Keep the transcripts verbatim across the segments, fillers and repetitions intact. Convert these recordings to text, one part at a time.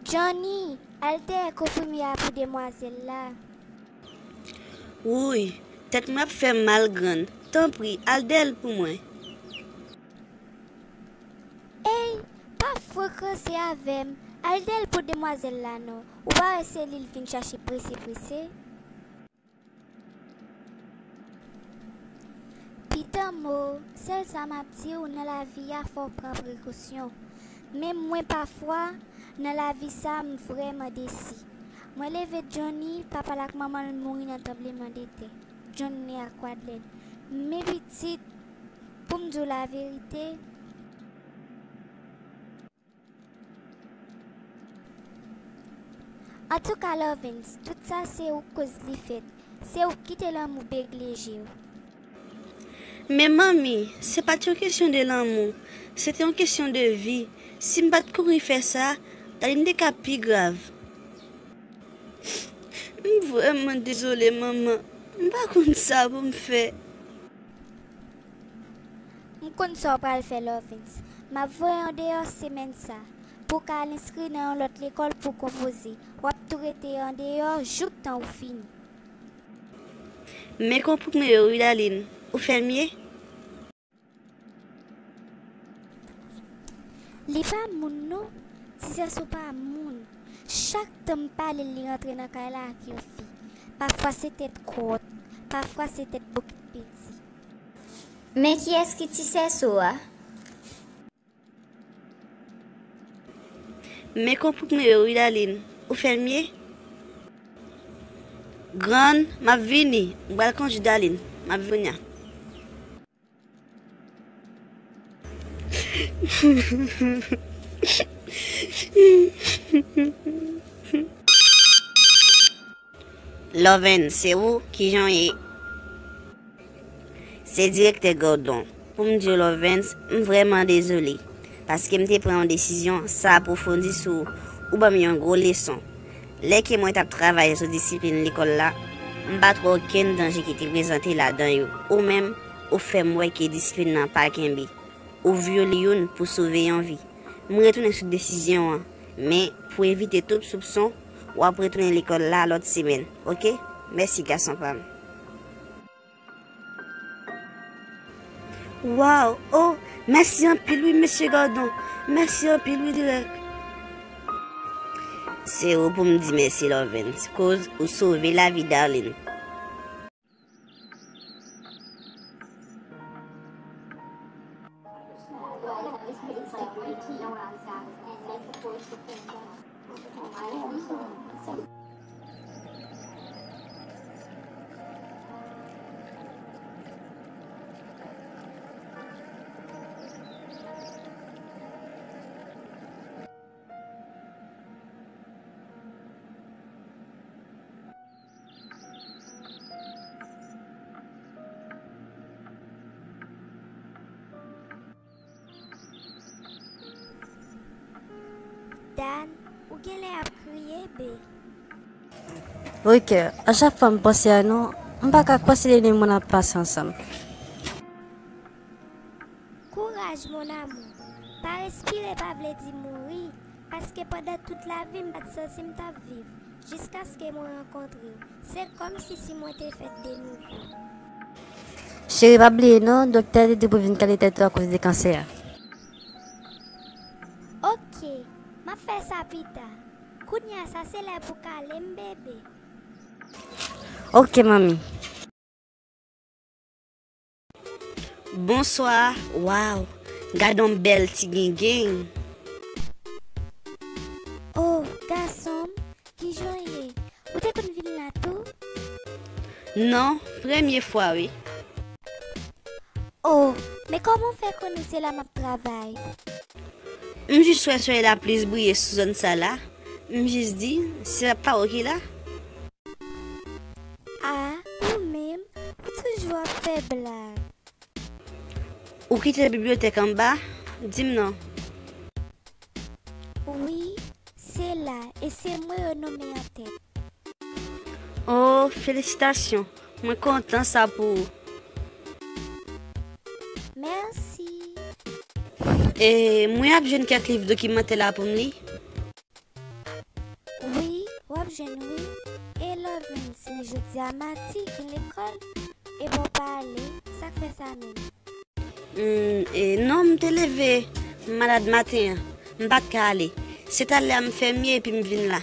Johnny, al dèyè konprimye a pou demwazèl la. Wouy, tèt mwen ap fè m mal grann. Tanpri, al dèyè l pou mwen. Ey, pa frekans avè m. Al dèyè l pou demwazèl la non. Ou pa wè se li l vin chache prese prese? Pitanmo, sèl sa m ap di w, nan lavi a fò w pran prekosyon. Menm mwen pafwa, nan lavi sa, m vrèman desi. Mwen leve Johnny, papa l ak manman l mouri nan tranblemanntè. Johnny ak Wadlèn. Men pitit, pou m di w laverite, Antouka Lovens, tout sa se ou k koz li fèt. Se ou k kite lanmou begle je w. Men manmi, se pa t yon kesyon de lanmou, se te yon kesyon de vi. Si m pa t kouri fè sa, Darline te ka pi grav. M vrèman dezole manman, m pa konn sa pou m fè. M konn sa w pral fè, Lovens. M ap voye w andeyò semèn sa, pou w ka al enskri nan yon lòt lekòl pou w konpoze. W ap tou rete andeyò jouktan ou fini. Men konprann mwen yo wi, Darline. Ou fè m ye? Li pa moun non. Ti sèso pa moun. Chak tan m pale l, li rantre nan kay la ak yon fi. Pafwa se tèt kwòt, pafwa se tèt bokit pedi. Men kiyès ki ti sèso a? Men konprann mwen yo wi, Darline. Ou fè m ye? Grann, m ap vini. M pral kondui Darline. M ap vini a. Lovens, se ou? Kijan w ye? Se direktè Gordon. Pou m di w, Lovens, m vrèman dezole, paske m te pran yon desizyon, sa apwofondi sou ou, ou ban m yon gwo leson. Lè ke mwen t ap travay sou disiplin lekòl la, m pa t wè okenn danje ki te prezante ladan yo. Ou menm, ou fè m wè ke disiplin nan pa kenbe. Ou vyole youn pou sove yon vi. M retounen sou desizyon an, men pou evite tout soupson, w ap retounen lekòl la lòt semèn, oke? Mèsi, gason pa m. Waw, oh, mèsi anpil wi, mesye Gordon. Mèsi anpil wi, dirèk. Se ou pou m di mèsi, Lovens, koz ou sove lavi Darline. Dan, ou genlè ap kriye, be. Wi, kè, a chak fwa m panse a nou, m pa ka kwè se de moun ap pase ansanm. Kouraj, mon amour. Pa respire pa vle di mouri, paske pandan tout lavi m pa t santi m t ap viv, jiskaske mwen rankontre w. Se kòmsi si mwen te fèt de nouvo. Cheri, pa bliye non, doktè te di pou vin kale tèt ou akoz de kansè a. Oke, m ap fè sa pita. Kounye a sa se lè pou kale m, bebe. Oke, manmi. Bonswa. Waw, gad on bèl ti gengen. Oh, gason m, kijan w ye? Ou te konn vin la tou? Non, premye fwa wi. Oh, men kòman w fè konnen se la m ap travay? M jis wè solèy la plis briye sou zòn sa la. M jis di, se pa ou ki la? A, ou menm, ou toujou ap fè blag. Ou kite bibliyotèk anba? Di m non. Wi, se la, e se mwen yo nonmen an tèt. Oh, felisitasyon. Mwen kontan sa pou ou. Mèsi. E mwen ap jwenn kèk liv dokimantè la pou m li? ap jwenn wi. E Lovens, men jodi a madi gen lekòl, epi w pa ale, sa k fè sa menm? Hmm, e non, m te leve malad maten an, m pa t ka ale. Se talè a m fè m ye epi m vin la.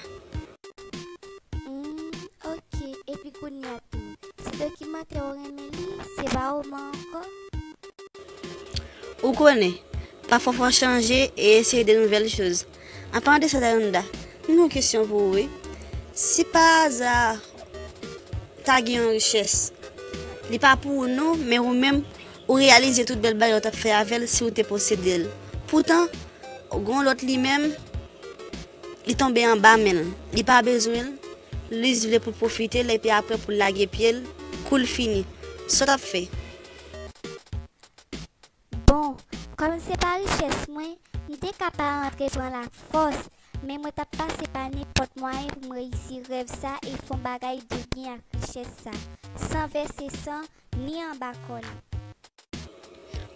Hmm, ok, epi kounye a tou, se dokimantè ou renmen li, se pa woman ankò? Ou konnen, pafwa fò chanje e eseye de nouvèl choz. An palan de sa, Dalonda, m gen yon kesyon pou ou, wi. Si pa aza ta gen yon richès, li pa pou ou non, men ou menm, ou reyalize tout bèl bagay ou t ap fè avè l si ou te posede l. Poutan, gen yon lòt li menm, li tonbe anba men l. Li pa bezwen l, li jis vle pou l pwofite l, epi apre pou l lage pye l, kou l fini. Sa w t ap fè? Bon, kòm se pa richès mwen, m te ka pa antre pran l ak fòs, men mwen t ap pase pa nenpòt mwayen pou m reyisi rèv sa e fè yon bagay de byen ak richès sa, san vèse san, ni anba kò li.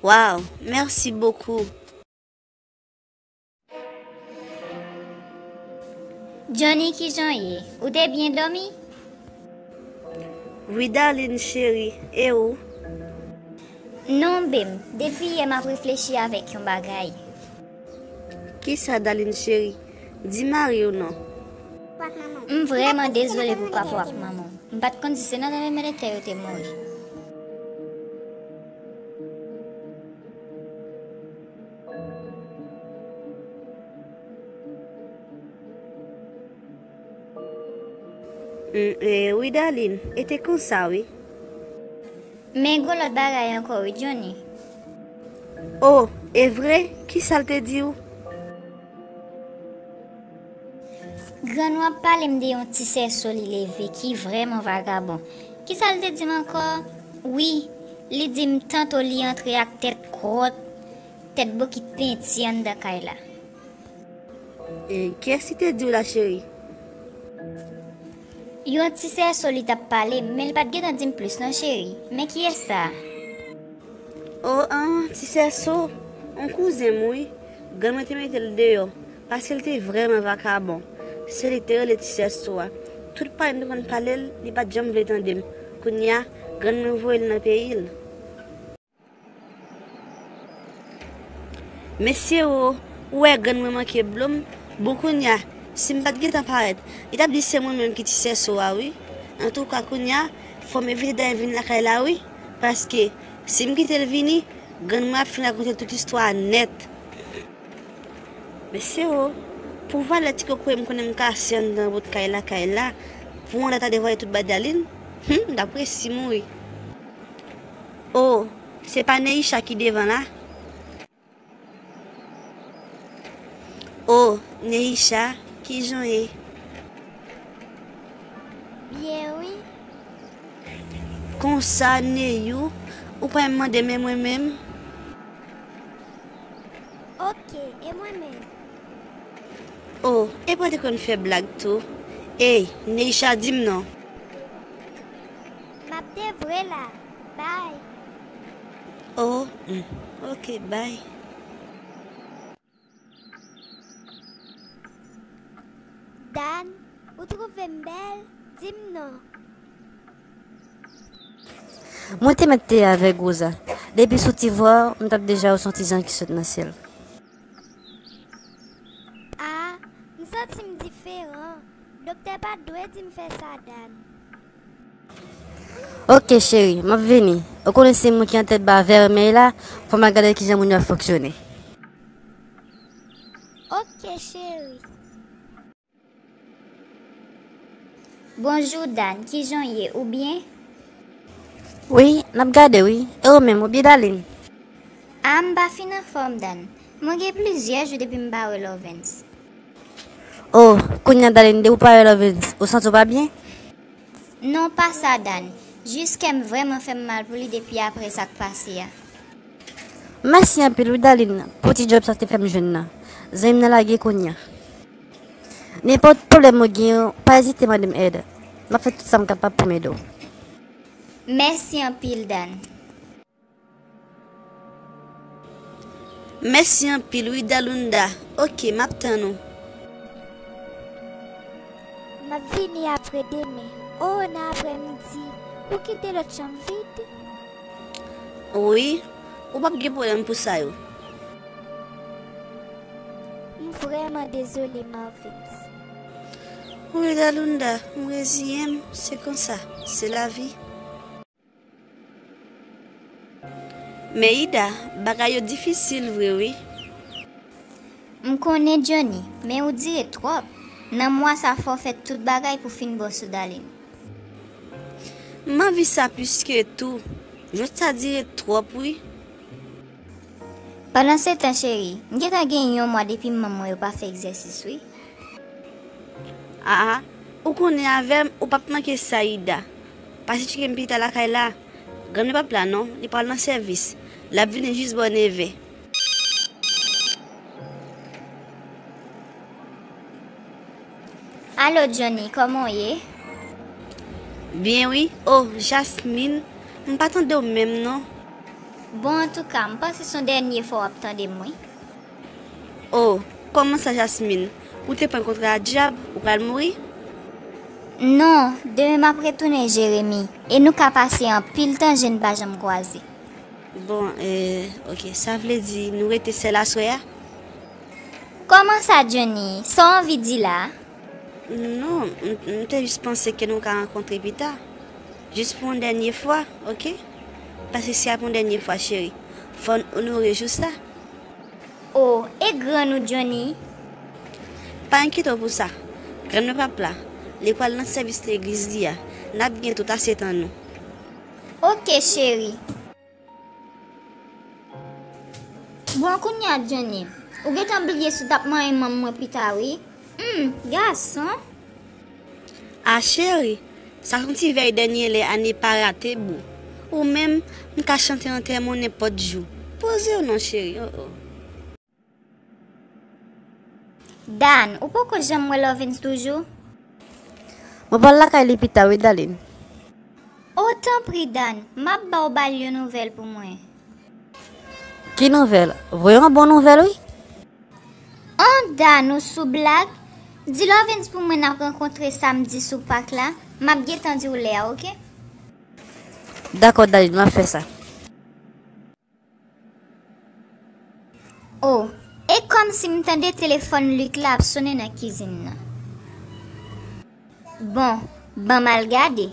Waw, mèsi bokou. Johnny, kijan w ye? Ou te byen dòmi? Wi, Darline cheri, e ou? Non, bem, depi yè m ap reflechi avèk yon bagay. Kisa, Darline cheri? Di mari w non. M vrèman dezole pou papa w ak manman w. M pa t konn si se nan tèt mèt etè yo te mouri. Mm, e, wi, Darline, e te konsa, wi. Men gon lòt bagay ankò, wi, Johnny. O, e vre? Kisa l te di w? Grann ou ap pale m de yon ti sèso li leve ki vrèman vagabon. Kisa l te di m ankò? Wi, li di m tanto li antre ak tèt kwòt, tèt bokit penti anndan kay la. E kiyès ki te di w la, cheri? Yon ti sèso li t ap pale m, men li pa t gentan di m plis non, cheri. Men kiyès sa? O, an, ti sèso, yon kouzen m wi. Grann mwen te mete l deyò, paske l te vrèman vakabon. Se li k te rele ti sèso a. Tout pale m te konn pale l, li pa t janm vle tande m. Kounye a, grann mwen voye l nan peyi l. Mesye o, ou wè grann mwen manke blo m. Bon, kounye a, si m pa t gentan parèt, li t ap di se mwen menm ki ti sèso a wi. Antouka, kounye a, fò m evite Dany vin lakay la wi, paske si m kite l vini, grann mwen ap fin rakonte l tout istwa a nèt. Mesye o, pou valè ti kokoye m konnen m kase anndan bout kay lakay la, pou yon lè ta devwale tout bay Darline, hum, m t ap resi mouri. O, se pa Neisha ki devan la? O, Neisha, kijan w ye? Byen wi. Konsa, Neyou, ou pa menm mande m e mwen menm? Oke, e mwen menm? O, epi w te konn fè blag tou. Ey, Neisha, di m non. M ap devwe la. Bay. O, mm, oke, bay. Dan, ou twouve m bèl? Di m non. Mwen te mèt te avèg Rosa. Depi sou ti vwa, m t ap deja wè se yon ti zanj ki sot nan syèl. A, m santi m diferan. Doktè pa t dwe di m fè sa, Dan. Oke, cheri, m ap vini. Ou konnen se mwen ki an tèt ba vèmèy la, fò m al gade kijan moun yo ap fonksyone. Oke, cheri. Bonjou, Dan. Kijan w ye? Ou byen? Wi, n ap gade, wi. E ou menm, ou byen, Darline? A, m pa fin anfòm, Dan. Mwen gen plizyè jou depi m pa wè Lovens. O, kounye a, Darline, depi w pa wè Lovens, ou santi w pa byen? Non, pa sa, Dan. Jis kè m vrèman fè m mal pou li depi apre sa k pase a. Mèsi anpil wi, Darline, pou ti djòb sa w te fè m jwenn nan. Zanmi m nan lage kounye a. Nenpòt pwoblèm ou gen, pa ezite mande m èd. M ap fè tout sa m kapab pou m ede w. Mèsi anpil, Dan. Mèsi anpil wi, Dalunda. Oke, m ap tann ou. M Ap vini apre demen. O, nan aprèmidi. Ou kite lòt chanm vid? Wi, ou p ap gen pwoblèm pou sa yo. M vrèman dezole, Marvens. Wi, Dalunda, m reziyen m, se konsa, se lavi. Men Ida, bagay yo difisil vre wi. M konnen Johnny, men ou dire twòp. Nan mwa sa fò w fè tout bagay pou fin bon sou Darline. M anvi sa plis ke tou. Jwèt sa dire twòp wi. Pandansetan cheri, m gentan gen yon mwa depi manman yo pa fè egzèsis wi. Aa, ou konnen avè m, ou p ap manke sa Ida. Pase tcheke m pita lakay la. Grann mwen p ap la non, li pral nan sèvis. L ap vini jis bò nevè. Alo Johnny, kòman w ye? Byen wi. O, Jasmine, m pa tande w menm non. Bon, antouka, m panse se yon dènye fwa w ap tande m wi. O, kòman sa Jasmine? Ou te pran kontra a dyab, ou pral mouri? Non, demen m ap retounen Jeremi, e nou ka pase anpil tan je n pa janm kwaze. Bon, e, oke, sa vle di nou rete sèl aswè a? Kòman sa Johnny? Sa w anvi di la a? Non, m, m te jis panse ke nou ka rankontre pita. Jis pou yon dènye fwa, oke? Paske se ap yon dènye fwa, cheri. Fò n onore jou sa. O, e grann ou Johnny? Pa enkyete w pou sa. Grann mwen p ap la. Li pral nan sèvis legliz li a. N ap gen tout ase tan nou. Oke, cheri. Bon, kounye a, Johnny, ou gentan bliye si w t ap manyen manm mwen pita, wi. Humm, gason. A, cheri, sa se yon ti vèy dènye lè a ne pa rate bou. Ou menm, m ka chante antèman w nenpòt jou. Poze w non, cheri, o, o. Dan, ou poko janm wè Lovens toujou? Mwen pral lakay li pita wi, Darline. O, tanpri, Dan, m ap ba w ba l yon nouvèl pou mwen. Ki nouvèl? Voye yon bon nouvèl, wi. An, Dan, ou sou blag? Di Lovens pou mwen n ap rankontre samdi sou pak la. M ap gentan di w lè a, oke? Dakò, Darline, m ap fè sa. O, e kòmsi m tande telefòn Luc la ap sonnen nan kizin nan. Bon, ban m al gade.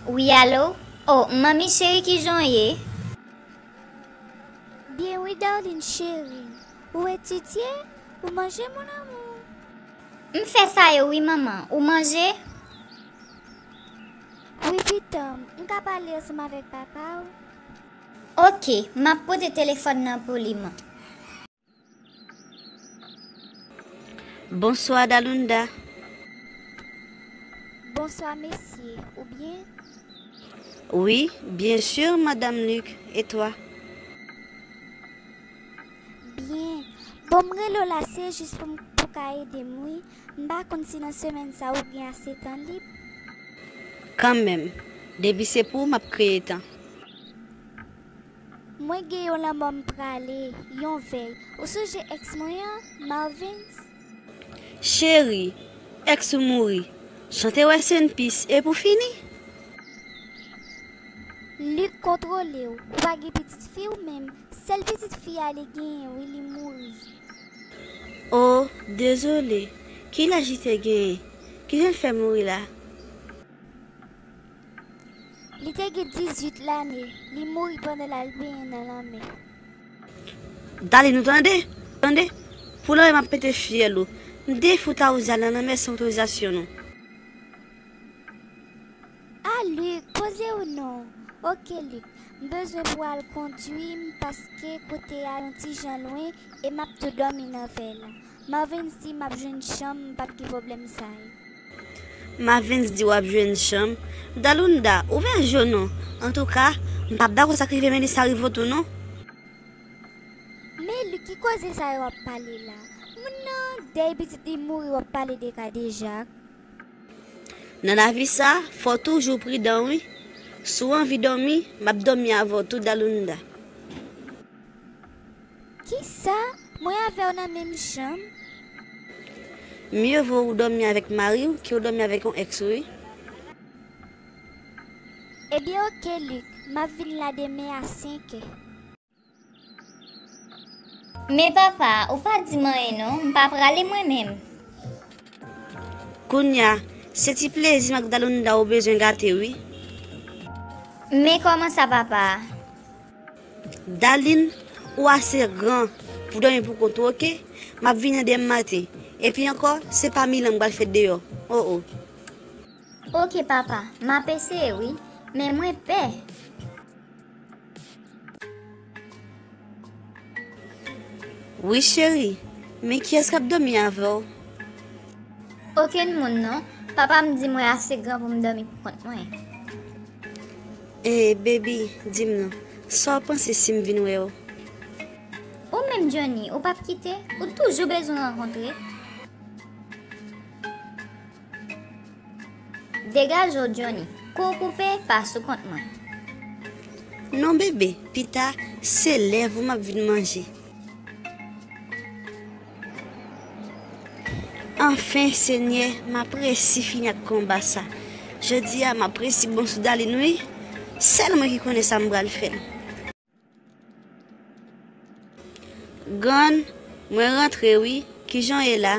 Wi, alo? O, manmi cheri, kijan w ye? Byen wi, Darline cheri. Ou etidye? Ou manje, mon amour? M fè sa yo wi, manman. Ou manje? Wi, pitanm, m ka pale ansanm avèk papa w? Oke, m ap pote telefòn nan pou li, man. Bonswa, Dalunda. Bonswa, mesye. Ou byen? Wi, byen si, madanm Luc. E twa? Byen. Bon, m rele w la, se jis pou m, pou w ka ede m, wi. M pa konn si nan semèn sa ou gen ase tan lib. Kanmenm, depi se pou ou, m ap kreye tan. Mwen gen yon lanmò m prale, yon vèy. Ou sonje èks mwen an, Marvens? Cheri, èks ou mouri. Chante Rest in Peace, e pou fini? Luc, kontwole w. Ou pa gen pitit fi w menm. Sèl pitit fi a li genyen, wi, li mouri. O, dezole. Ki laj li te genyen? Kijan l fè mouri la? Li te gen dizuit lane. Li mouri pandan l al benyen nan lanmè. Darline, ou tande? Tande? Pou lanmè m ap pete fyèl ou. M defou Taouza nan lanmè san otorizasyon nou. A, Luc, poze w non. Oke, Luc, m bezwen pou w al kondui m paske kote a yon ti jan lwen e m ap tou dòmi nan vèy la. Marvens di m ap jwenn chanm, m p ap gen pwoblèm sa yo. Marvens di w ap jwenn chanm. Dalunda, ouvè je w non. Antouka, m p ap dakò sa k rive Melissa rive w tou non. Men Luc, ki koze sa yo w ap pale la? Moun nan, dèy pitit li mouri, w ap pale de Kadejak. Nan lavi sa, fò w toujou pridan wi. Si w anvi dòmi, m ap dòmi avè w tou, Dalunda. Kisa? Mwen avè w nan menm chanm? Mye vo ou dòmi avèk mari w ke w dòmi avèk yon èks ou, wi. Ebyen, oke, Lik. M ap vin la demen a senk è. Men papa, ou pa di m anyen non, m pa prale mwen menm. Kounye a, se ti plezi m ak Dalunda ou bezwen gate, wi. Men kòman sa, papa? Dalin, ou ase gran pou dòmi pou kont ou, oke? M ap vini demen maten. Epi ankò, se pa Milan m pral fè deyò. O, o. Oke, papa, m ap eseye, wi. Men mwen pè. Wi, cheri. Men kiyès k ap dòmi avè w? Okenn moun non. Papa m di mwen ase gran pou m dòmi pou kont mwen. E, baby, di m non, sa w panse si m vin wè w? Ou menm, Johnny, ou p ap kite? Ou toujou bezwen rankontre? Degaje w, Johnny. Kou w koupe, pa sou kont mwen. Non, bebe, pita, se lèv ou m ap vin manje. Anfen, Senyè, m ap resi fini ak konba sa. Jodi a, m ap resi bon sou Dalin, wi. Sèl mwen ki konnen sa m pral fè l. Grann, mwen rantre, wi. Kijan w ye la?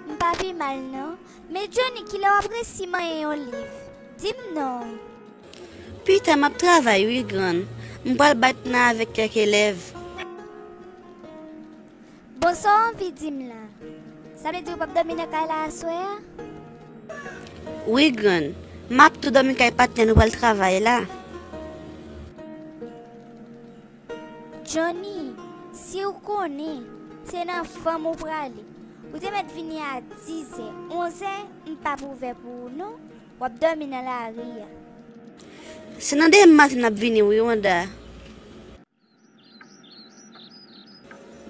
M pa pi mal, non. Men Johnny, kilè w ap resi manyen yon liv? Di m non. Pita, m ap travay, wi, grann. M pral bay tan avèk kèk elèv. Bon, sa w anvi di m la? Sa vle di ou p ap dòmi nan kay la aswè a? Wi, grann. M ap tou dòmi kay patnè nou pral travay la. Johnny, si w konnen se nan fanm ou prale, ou te mèt vini a dizè, onzè, m p ap ouvè pou ou non. W ap dòmi nan lari a. Se nan demen maten n ap vini, wi, Wanda.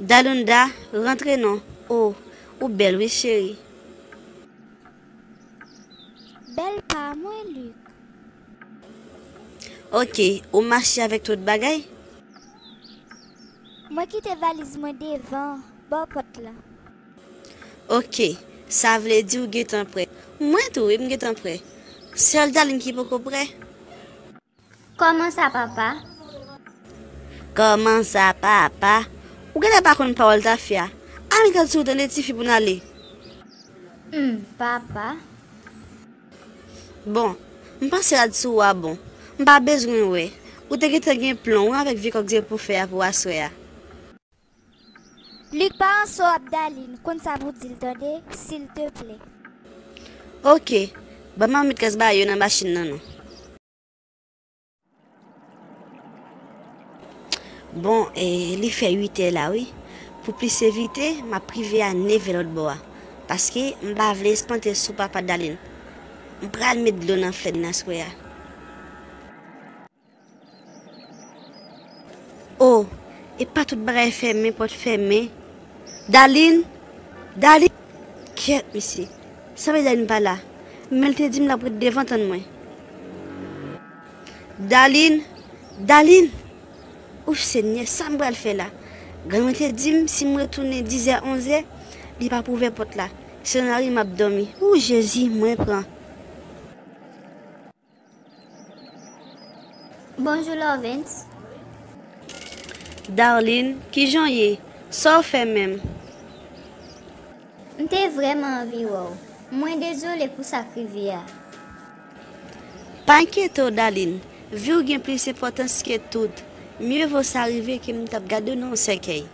Dalunda, rantre non. O, ou bèl wi, cheri. Bèl pa mwen, Luc. Oke, ou mache avèk tout bagay? Mwen kite valiz mwen devan, bò pòt la. Oke, sa vle di ou gentan prè. Mwen tou, wi, m gentan prè. Sèl Darline ki poko prè. Kòman sa, papa? Kòman sa, papa? Ou genlè pa konn pawòl tafya. Ann rad sou ou tande, tifi, pou n ale. Hmm, papa. Bon, m panse rad sou ou a bon. M pa bezwen wè. Ou te gentan gen plan w avèk vye kòk zye pou fè a pou aswè a. Luc, pa ranse w ap Darline, konn sa pou w di l tande, silteplè. Oke, ban m al met kras bagay yo nan machin nan non. Bon, e, li fè uit è la wi. Pou plis evite, m ap rive a nèv è lòt bò a. Paske m pa vle espante sou papa Darline. M pral met dlo nan flè n aswè a. O, e pa tout bagay fèmen, pòt fèmen. Darline! Darline! Kyèt, mesye. Sa vle Darline pa la. Men l te di m l ap ret devan tann mwen. Darline! Darline! Ou Senyè, sa m pral fè la? Grann mwen te di m si m retounen dizè, onzè, li p ap ouvè pòt la. Se nan lari m ap dòmi. Ou Jezi, mwen pran. Bonjou, Lorvens. Darline, kijan w ye? Sa w fè menm? M te vrèman anvi wè w. Mwen dezole pou sa k rive a. Pa enkyete w, Darline. Vi w gen plis enpòtans ke tout. Mye vo sa rive ke m t ap gade w nan yon sèkèy.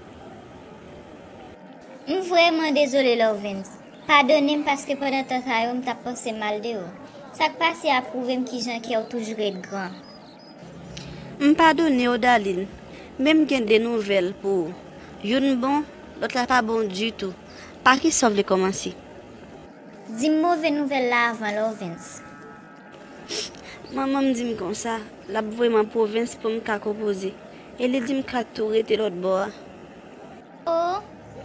M vrèman dezole, Lorvens. Padone m paske pandan tan sa yo m t ap panse mal de ou. Sa k pase a pwouve m kijan kè w toujou ret gran. M padone w, Darline, men m gen de nouvèl pou ou. Youn bon, lòt la pa bon ditou. Pa kisa w vle kòmanse? Di m move nouvèl la avan, Lorvens. Manman m di m konsa, l ap voye m an pwovens pou m ka konpoze. E li di m ka tou rete lòt bò a. O,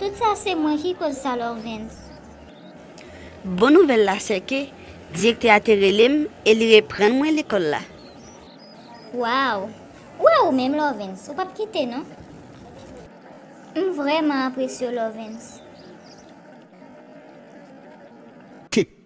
tout sa se mwen ki koz sa, Lorvens. Bon nouvèl la se ke direktè a te rele m e li reprann mwen lekòl la. Waw! Ou wè ou menm, Lorvens, ou p ap kite non. M vrèman apresye w, Lovens. Kick.